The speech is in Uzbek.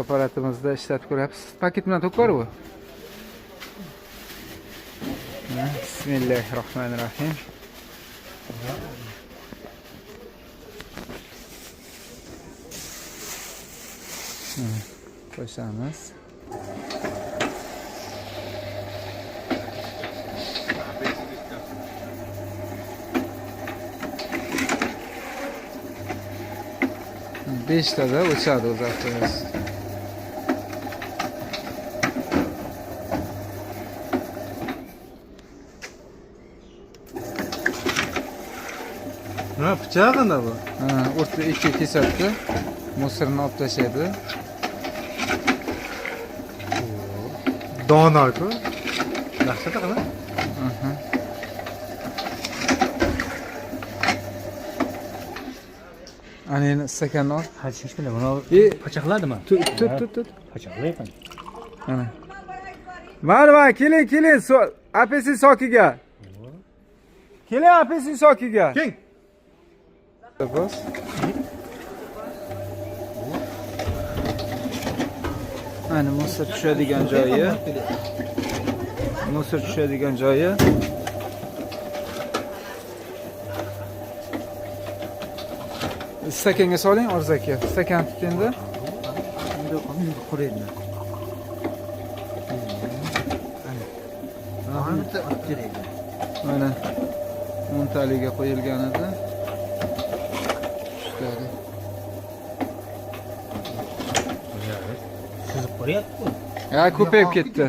Apparatimizda ishlatib ko'ryapmiz. Paket bilan to'kar bu. Bismillahirrohmanirrohim. Qo'shamiz. Beshtada o'chadi o'zi avtobus. Nima pichog'inda bu? Ha, o'rtada ikki kesatdi. Мусор ni olib tashlaydi. Dono-ku. Dahshat qila. Ana endi stakanni ol. Ha, shishmila buni pichoqladimi? Tut, tut, tut, tut. Pichoqlayman. Mana. Mana, mana, keling, keling, apelsin сок iga. Keling apelsin сок iga. Keling. Bos. Mana мусор tushadigan joyi. Мусор tushadigan joyi. Stakanga soling, Orzu aka. Stakan tut endi. Endi quraydi. Ana bitta olib beraydi. Mana o'ntaliga qo'yilgan edi. Tushtali. Sizib qo'yapti. Ya ko'payib ketdi.